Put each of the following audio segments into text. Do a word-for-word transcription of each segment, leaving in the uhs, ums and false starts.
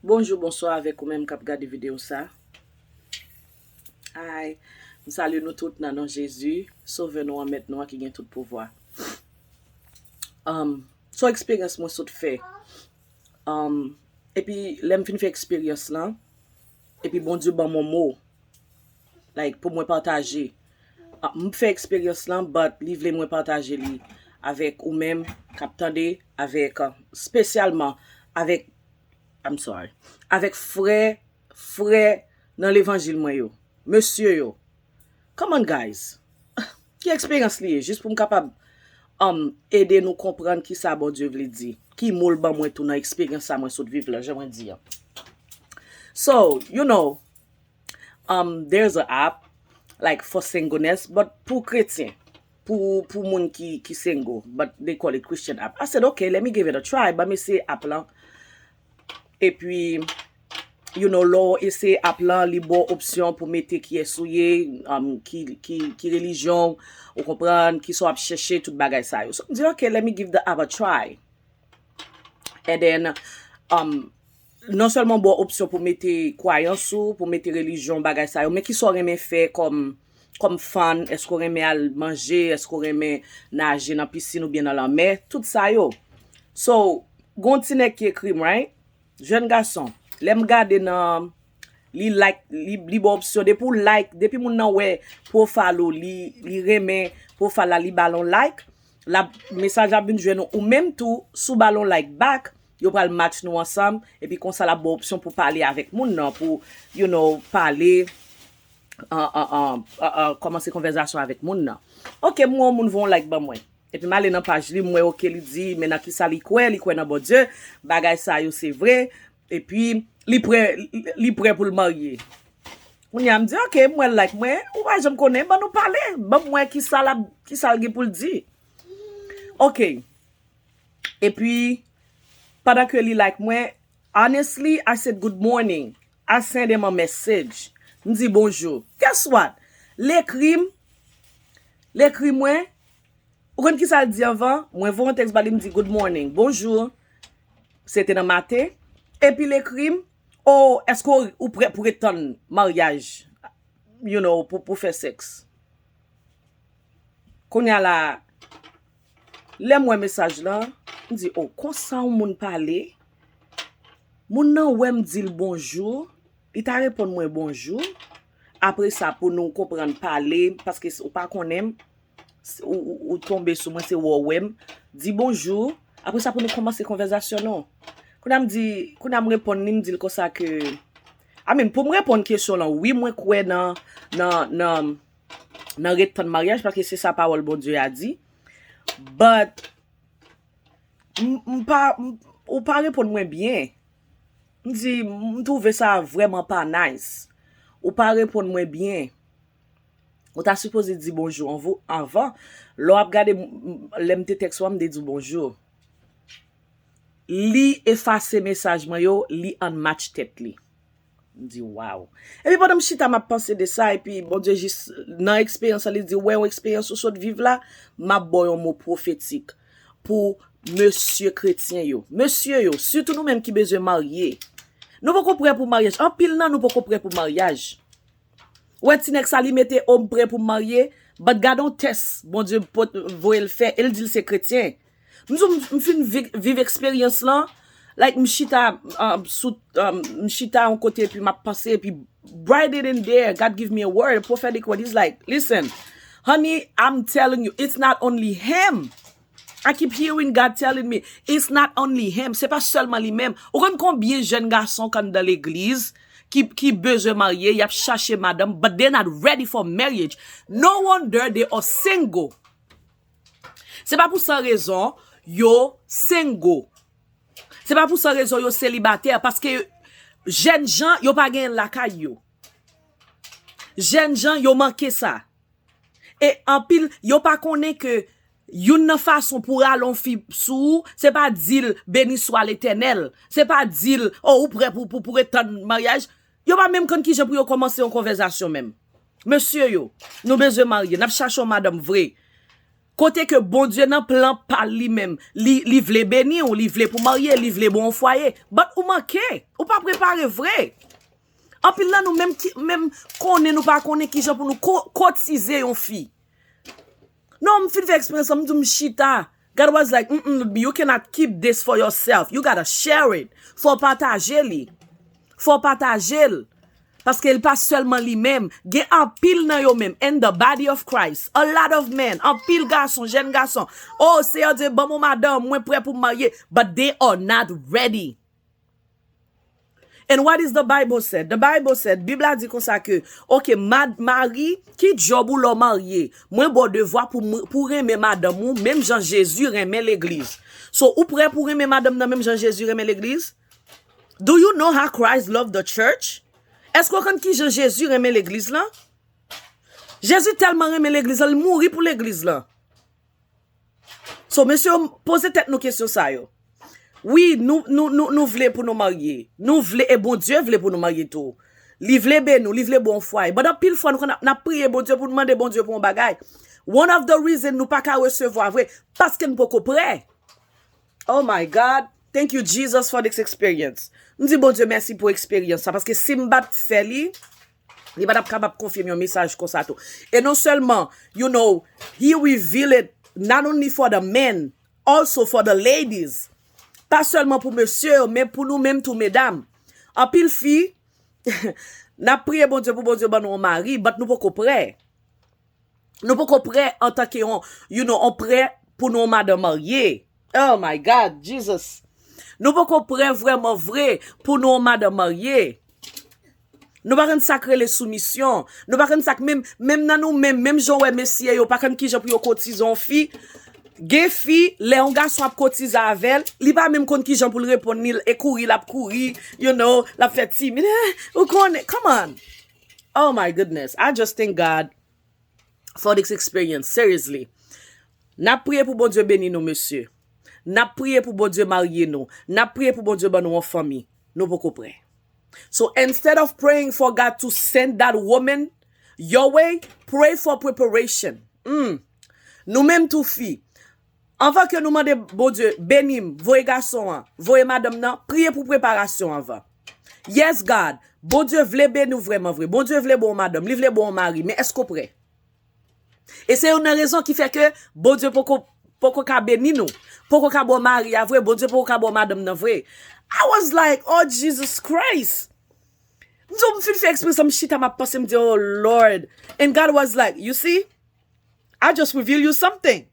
Bonjou, bonswa avèk ou menm k ap gade videyo sa. Ay, m salye nou tout nan non Jezi, Sovè nou an, Mèt nou an ki gen tout pouvwa. Um, se yon eksperyans mwen sot fè. Um, epi lè m fin fè eksperyans lan, epi Bondye ban mwen mo, like, pou mwen pataje. Ah, m fè eksperyans lan, but li vle mwen pataje li avèk ou menm k ap tande, avèk, uh, espesyalman avèk, I'm sorry, avèk frè, frè nan levanjil mwen yo, mesye yo. Come on, guys. Ki eksperyans li ye? Jis pou m kapab, um, ede nou konprann ki sa Bondye vle di. Ki mo l ban mwen tou nan eksperyans sa mwen sot viv la, jan mwen di an. So, you know, um, there's a app, like, for singleness, but pou kretyen, pou, pou moun ki, ki single, but they call it Christian app. I said, "Okay, let me give it a try." Ban m eseye app lan. Epi, you know, lè w eseye app lan, li ba w opsyon pou mete kiyès ou ye, um, ki, ki, ki relijyon, ou konprann, ki sa w ap chèche, tout bagay sa yo. So, m di, "Okay, let me give the app a try." And then, um, non sèlman ba w opsyon pou mete kwayans ou, pou mete relijyon, bagay sa yo, men ki sa w renmen fè kòm, kòm fun, èske w renmen al manje, èske w renmen naje nan pisin oubyen nan lanmè, tout sa yo. So, gon ti nèg ki ekri m, right? Jèn gason, lè m gade nan, li like, li, li ba w opsyon, depi w like, depi moun nan wè profile ou, li, li renmen profile la, li ba l yon like, la, mesaj la ap vin jwenn ou, ou menm tou, si w ba l yon like back, yo pral match nou ansanm, epi konsa l ap ba w opsyon pou pale avèk moun nan, pou, you know, pale, an, an, an, an, an, kòmanse konvèzasyon avèk moun nan. Ok, m wè yon moun voye yon like ban mwen. Epi m ale nan paj li, m wè, ok, li di, men nan kisa li kwè, li kwè nan Bondye, bagay sa yo se vre, epi li prè, li, li prè pou l marye. Kounye a m di, ok, m wè l like mwen, ou pa janm konnen, ban nou pale, ban m wè kisa l ap, kisa l gen pou l di. Ok. Epi, pandan ke li like mwen, honestly, I said, "Good morning." I send him a message. M di, "Bonjou." Guess what? L ekri m, l ekri mwen, ou konn kisa l di anvan? Mwen voye yon tèks ba li, m di, "Good morning, bonjou." Se te nan maten. Epi l ekri m, "Oh, èske w, ou prè pou ret tann maryaj?" You know, pou, pou fè sèks. Kounye a la, lè m wè mesaj lan, m di, "Oh, konsa yon moun pale?" Moun nan wè m di l bonjou, li ta reponn mwen bonjou. Apre sa, pou nou konprann pale, paske s-, ou pa konnen m, s-, ou, ou, ou tonbe sou mwen, se wè w wè m, di bonjou. Apre sa, pou nou kòmanse konvèzasyon nou. Kounye a m di, kounye a m reponn li, m di l konsa ke, I mean, pou m reponn kesyon lan, wi, mwen kwè nan, nan, nan, nan ret tann maryaj, paske se sa pawòl Bondye a di. But, m, m pa, m, ou pa reponn mwen byen. M di, m twouve sa vrèman pa nice. Ou pa reponn mwen byen. Ou ta sipoze di bonjou anvo-, anvan. Lè w ap gade, m, m, lè m te tèks ou a, m te di w bonjou. Li efase mesaj mwen yo, li unmatch tèt li. M di, "Wow." Epi pandan m chita, m ap panse de sa, epi Bondye jis, nan eksperyans lan, li di, "Wè, yon eksperyans ou sot viv la, m ap ba w yon mo pwofetik pou mesye kretyen yo." Mesye yo, sitou nou menm ki bezwen marye. Nou poko prè pou maryaj. Anpil nan nou poko prè pou maryaj. Ou wè ti nèg sa, li mete, "Oh, m prè pou m marye." But gade yon tès Bondye pot-, voye l fè, e l di l se kretyen. M di w, m, m fin vi-, viv eksperyans lan, like, m chita, um, sou, um, m chita yon kote, epi m ap panse, epi right then and there, God give me a word, a prophetic word. He's like, "Listen, honey, I'm telling you, it's not only him." I keep hearing God telling me, "It's not only him." Se pa sèlman li menm. Ou konn konbyen jèn gason k anndan legliz ki, ki bezwen marye, y ap chache madanm, but they're not ready for marriage. No wonder they are single. Se pa pou san rezon yo single. Se pa pou san rezon yo selibatè, paske jèn jan, yo pa genyen lakay yo. Jèn jan, yo manke sa. E anpil, yo pa konnen ke youn nan fason pou rale yon fi sou ou, se pa di l, "Beni swa Letènèl." Se pa di l, "Oh, ou prè pou, pou, pou ret tann maryaj." Yo pa menm konn kijan pou yo kòmanse yon konvèzasyon menm. Mesye yo, nou bezwen marye, n ap chache yon madanm vre. Kote ke Bondye nan plan pa l li menm, li, li vle beni w, li vle pou w marye, li vle ba w yon fwaye. But ou manke, ou pa prepare vre. Anpil nan nou menm ki, menm konnen nou pa konnen kijan pou nou ko-, kotize yon fi. Non, m fin fè eksperyans lan, m di m chita. God was like, mm, you cannot keep this for yourself. You gotta share it. Fò w pataje li. Fò w pataje l. Paske l pa sèlman li menm. Gen anpil nan yo menm. In the body of Christ, a lot of men, anpil gason, jèn gason. Oh, Seyè Dye, ban m yon madanm, mwen prè pou m marye. But they are not ready. And what is the Bible said? The Bible said, Bib la di konsa ke, ok, mad-, mari, ki djòb ou lè w marye? Mwen ba w devwa pou, m- pou renmen madanm ou, menm jan Jezi renmen legliz. So, ou prè pou renmen madanm nan, menm jan Jezi renmen legliz? Do you know how Christ loved the church? Èske w konn kijan Jezi renmen legliz lan? Jezi tèlman renmen legliz lan, li mouri pou legliz lan. So, mesye, poze tèt nou kesyon sa yo. Wi, nou, nou, nou, nou vle pou nou marye. Nou vle, e Bondye vle pou nou marye tou. Li vle beni w, li vle ba w yon fwaye. But anpil fwa, nou konn ap, n ap priye Bondye pou nou mande Bondye pou yon bagay. One of the reason nou pa ka resevwa vre, paske nou poko prè. Oh my God. Thank you, Jesus, for this experience. M di Bondye mèsi pou eksperyans sa, paske si m pa t fè li, li pa t ap kapab konfye m yon mesaj konsa tou. E non sèlman, you know, he reveal it not only for the men, also for the ladies. Pa sèlman pou mesye yo, men pou nou menm tou, medam. Anpil fi, n ap priye Bondye pou Bondye ban nou yon mari, but nou poko prè. Nou poko prè antanke yon, you know, yon prè pou nou yon madanm marye. Oh my God, Jesus. Nou poko prè vrèman vre pou nou yon madanm marye. Nou pa konn sa k rele soumisyon. Nou pa konn sa k menm, menm nan nou menm, menm jan w wè mesye yo pa konn kijan pou yo kotize yon fi. Gen fi, lè yon gason ap kotize avè l, li pa menm konn kijan pou l reponn li, e kouri l ap kouri, you know, l ap fè timid. Eh, ou konnen, come on. Oh my goodness, I just thank God for this experience, seriously. N ap priye pou Bondye beni nou, mesye. N ap priye pou Bondye marye nou. N ap priye pou Bondye ban nou yon fanmi. Nou poko prè. So instead of praying for God to send that woman your way, pray for preparation. Hmm. Nou menm tou fi, anvan ke nou mande Bondye beni m, voye gason an, voye madanm nan, priye pou preparasyon anvan. Yes, God, Bondye vle beni w vrèman vre. Bondye vle ba w madanm, li vle ba w mari, men èske w prè? E se youn nan rezon ki fè ke Bondye poko, poko ka beni nou. Poko ka ba w mari a vre, Bondye poko ka ba w madanm nan vre. I was like, oh, Jesus Christ. M di w, m fin fè eksperyans lan, m chita, m ap panse, m di, oh, Lord. And God was like, you see, I just reveal you something.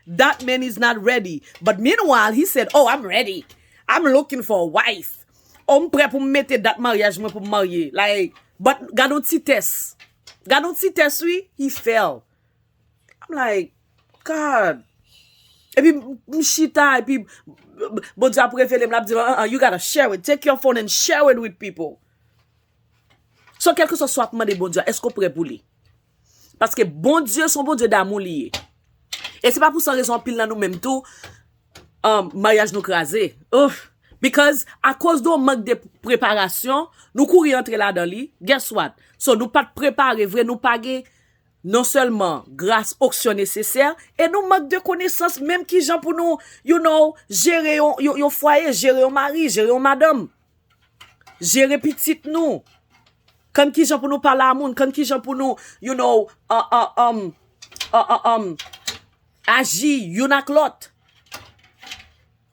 That man is not ready. But meanwhile, he said, oh, I'm ready. I'm looking for a wife. Oh, m prè pou m mete dat maryaj mwen pou m marye. Like, but gad yon ti tès. Gad yon ti tès, wi, he fell. I'm like, God. Epi m chita, epi Bondye ap revele m, l ap di m, uh-uh, you gotta share it. Take your phone and share it with people. So, kèlkeswa sa w ap mande Bondye a, èske w prè pou li? Paske Bondye se yon Bondye damou li ye. E se pa pou san rezon anpil nan nou menm tou, um, maryaj nou kraze. Uf. Because akoz de yon mank de preparasyon, nou kouri antre ladan li. Guess what? So, nou pa t prepare vre, nou pa gen non sèlman gras, onksyon nesesè, e nou mank de konesans menm kijan pou nou, you know, jere yon, yon, yon fwaye, jere yon mari, jere yon madanm. Jere pitit nou. Konn kijan pou nou pale a moun, konn kijan pou nou, you know, uh, uh, um, uh, uh, um, aji youn ak lòt.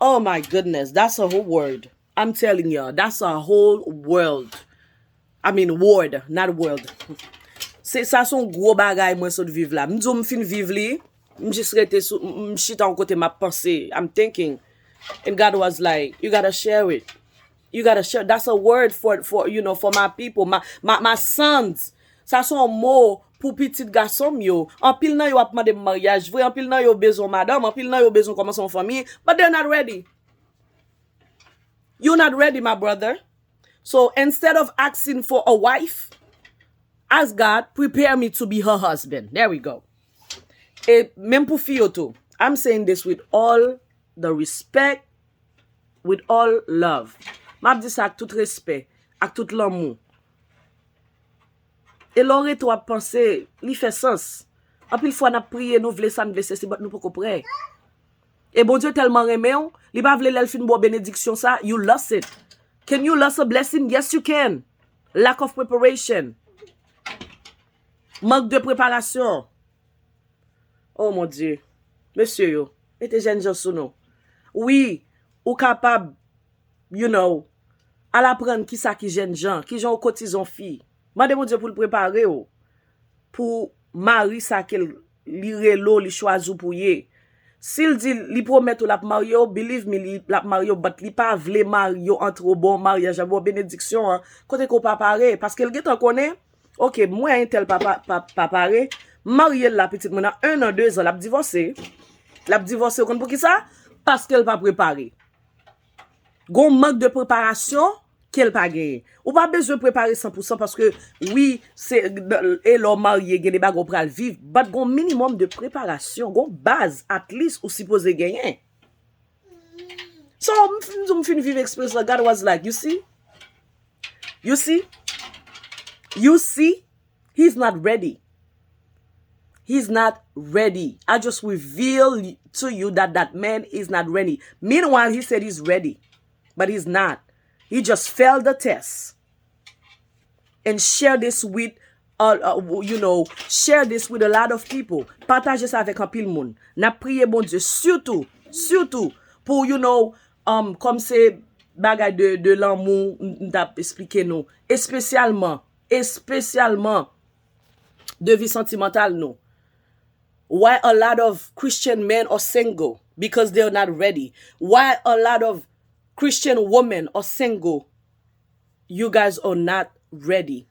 Oh my goodness, that's a whole world. I'm telling y'all, that's a whole world. I mean, ward, not world. Se, sa se yon gwo bagay mwen sot viv la. M di w m fin viv li, m jis rete sou, m, m chita yon kote m ap panse, I'm thinking. And God was like, you gotta share it. You gotta share. That's a word for, for, you know, for my people, my, my, my sons. Sa se yon mo pou pitit gason m yo. Anpil nan yo ap mande m maryaj vre, anpil nan yo bezwen madanm, anpil nan yo bezwen kòmanse yon fanmi, but they're not ready. You're not ready, my brother. So instead of asking for a wife, ask God, prepare me to be her husband. There we go. E menm pou fi yo tou. I'm saying this with all the respect, with all love. M ap di sa ak tout respè, ak tout lanmou. E lè w rete w ap panse, li fè sans. Anpil fwa n ap priye, nou vle sa, n vle sesi, but nou poko prè. E Bondye tèlman renmen w, li pa vle lè l fin ba w benediksyon sa, you lost it. Can you lost a blessing? Yes, you can. Lack of preparation. Mank de preparasyon. Oh mon Dieu. Mesye yo, mete jènjan sou nou. Wi, ou kapab, you know, al aprann kisa ki jènjan, kijan w kotize yon fi. Mande Bondye pou l prepare w pou mari sa ke l, li rele w, li chwazi w pou ye. Si l di, li pwomèt ou l ap marye w, believe me, li, l ap marye w, but li pa vle marye w antre w, bon maryaj la, bon benediksyon an, kote ke w pa pare, paske l gentan konnen, ok, mwen entèl pa, pa, pa, pa pare, m marye l la, pitit mwen nan en an, de zan, l ap divòse. L ap divòse, ou konn poukisa? Paske l pa prepare. Gon mank de preparasyon ke l pa genyen. Ou pa bezwen prepare san pou san paske, wi, se, e lè w marye, gen de bagay w pral viv, but gon minimòm de preparasyon, gon baz, at least, ou sipoze genyen. So, m, m, m fin viv eksperyans la, God was like, you see? You see? You see? He's not ready. He's not ready. I just reveal to you that that man is not ready. Meanwhile, he said he's ready, but he's not. He just failed the test. And share this with, uh, uh, you know, share this with a lot of people. Pataje sa avèk anpil moun. N ap priye Bondye, sitou, sitou pou, you know, um, kòm se bagay de, de lanmou, m, m t ap esplike nou. Espesyalman, espesyalman de vi santimantal nou. Why a lot of Christian men are single? Because they're not ready. Why a lot of Christian women are single? You guys are not ready.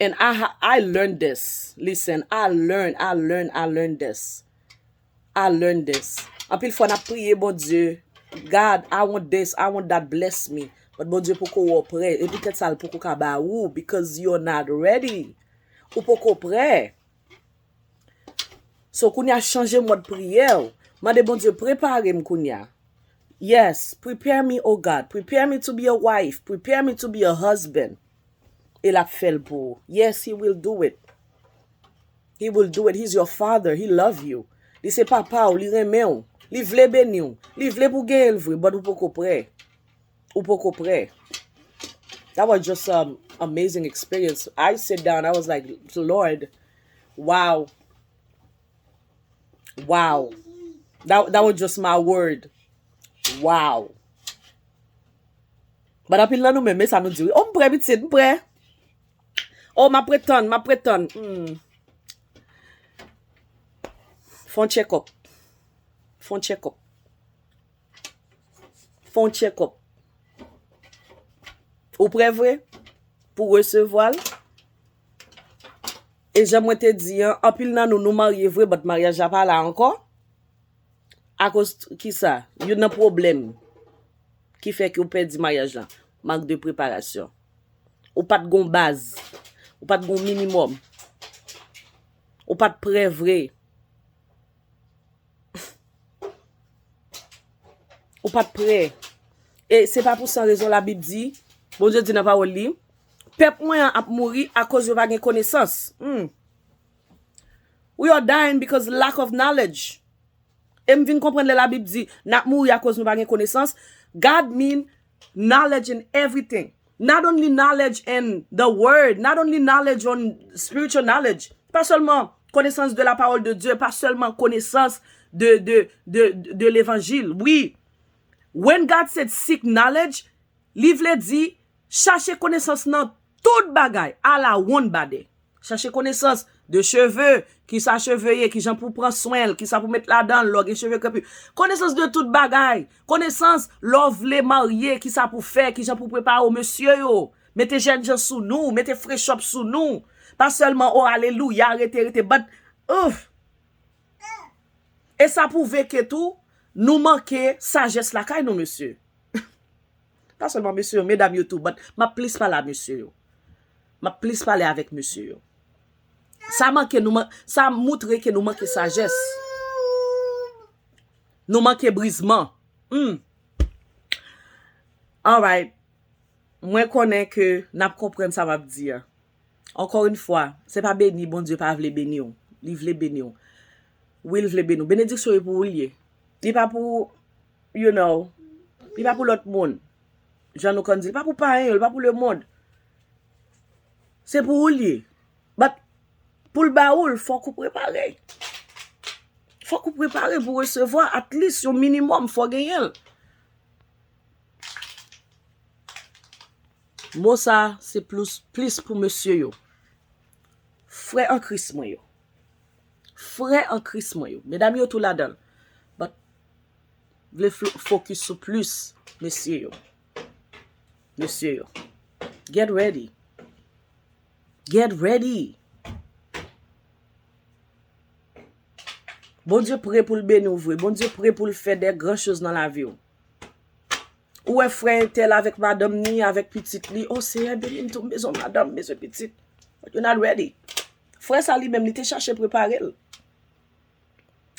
And I ha- I learned this. Listen, I learn, I learn, I learned this. I learned this. Anpil fwa n ap priye Bondye, God, I want this, I want that, bless me. But Bondye poko wè w prè. E poutèt sa l poko ka ba ou, because you're not ready. Ou poko prè. So, kounye a, chanje mòd priyè w. Mande Bondye, prepare m kounye a. Yes, prepare me, oh God. Prepare me to be a wife. Prepare me to be a husband. E l ap fè l pou ou. Yes, he will do it. He will do it. He's your father. He love you. Li se papa w, li renmen w. Li vle beni w. Li vle pou w genyen l vre, but ou poko prè. Ou poko prè. That was just an amazing experience. I sit down, I was like, Lord, wow. Wow. That, that was just my word. Wow. But anpil nan nou menm, men sa nou di wi. Oh, m prè, pitit, m prè. Oh, m ap ret tann, m ap ret tann. Hmm. Fè yon check up. Fè yon check up. Fè yon check up. Ou prè vre pou resevwa l? E jan mwen te di an, anpil nan nou, nou marye vre, but maryaj la pa la ankò. Akoz kisa? Youn nan pwoblèm ki fè ke w pèdi maryaj lan, mank de preparasyon. Ou pa t gon baz. Ou pa t gon minimòm. Ou pa t prè vre. Ou pa t prè. E se pa pou san rezon Labib di, Bondye di nan pawòl li, pèp mwen an ap mouri akoz yo pa gen konesans. Hmm. We are dying because lack of knowledge. E m vin konprann lè Labib di, n ap mouri akoz nou pa gen konesans. God mean knowledge in everything. Not only knowledge in the word, not only knowledge on spiritual knowledge. Pa sèlman connaissance de la parole de Dieu, pa sèlman konesans de, de, de, de levanjil. Wi. When God said seek knowledge, li vle di chache konesans nan tout bagay, ala wonn badè. Chache konesans de cheve, kisa cheve ye, kijan pou pran swen l, kisa pou met ladan l, lè w gen cheve krepi. Konesans de tout bagay. Konesans lè w vle marye, kisa pou fè, kijan pou prepare w, mesye yo. Mete jènjan sou nou, mete frechòp sou nou. Pa sèlman, oh, alelouya, rete, rete, but, ouf. E sa pwouve ke tou, nou manke sajès lakay nou, mesye. Pa sèlman mesye yo, medam yo tou, but m ap plis pale a mesye yo. M ap plis pale avèk mesye yo. Sa manke nou man-, sa moutre ke nou manke sajès. Nou manke brizman. Hmm. Alright. Mwen konnen ke n ap konprann sa m ap di a. Encore une fois, se pa beni Bondye pa vle beni w. Li vle beni w. Wi, l vle beni w. Benediksyon yo pou ou l ye. Li pa pou, you know, li pa pou lòt moun. Jan nou konn di, li pa pou payen yo, li pa pou lemonn. Se pou ou l ye. But pou l ba ou l, fòk ou prepare. Fòk ou prepare pou resevwa, at least yon minimòm, fò w genyen l. Mo sa, se plis, plis pou mesye yo. Frè an Kris mwen yo. Frè an Kris mwen yo. Medam yo tou ladan l. But vle fo- focus sou plis mesye yo. Mesye yo. Get ready. Get ready. Bondye pre pou l beni w vre. Bondye pre pou l fè de gran choz nan lavi w. Ou wè frè entèl avèk madanm ni, avèk pitit li. Oh, Seyè, beni m tou, m bezwen madanm, m bezwen pitit. But you're not ready. Frè sa li menm, li te chache prepare l.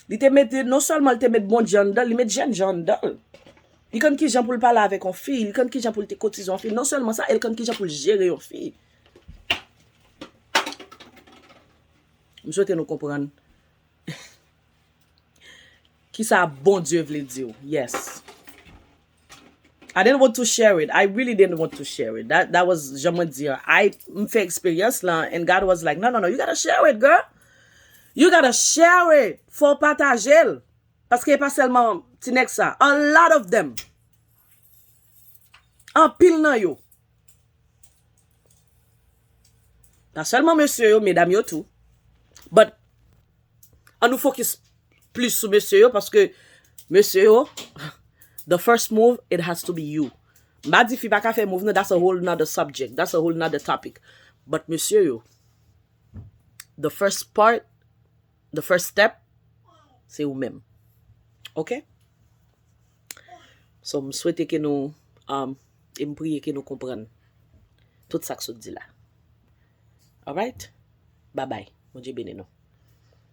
Li te mete, non sèlman li te met Bondye anndan l, li met jènjan anndan l. Li konn kijan pou l pale avèk yon fi, li konn kijan pou l te kotize yon fi. Non sèlman sa, e l konn kijan pou l jere yon fi. M swete nou konprann kisa Bondye vle di w. Yes. I didn't want to share it. I really didn't want to share it. That, that was, jan mwen di an, I, m fè eksperyans lan, and God was like, "No, no, no, you gotta share it, girl. You gotta share it. Fò w pataje l." Paske e pa sèlman ti nèg sa. A lot of them. Anpil nan yo. Pa sèlman mesye yo, medam yo tou. But, an nou focus plis sou mesye yo, paske mesye yo, the first move, it has to be you. M pa di fi pa ka fè move, non, that's a whole nother subject, that's a whole nother topic. But mesye yo, the first part, the first step, se ou menm. Ok? So, m swete ke nou, um, e m priye ke nou konprann tout sa k sot di la. Alright? Bye bye. Bondye beni nou.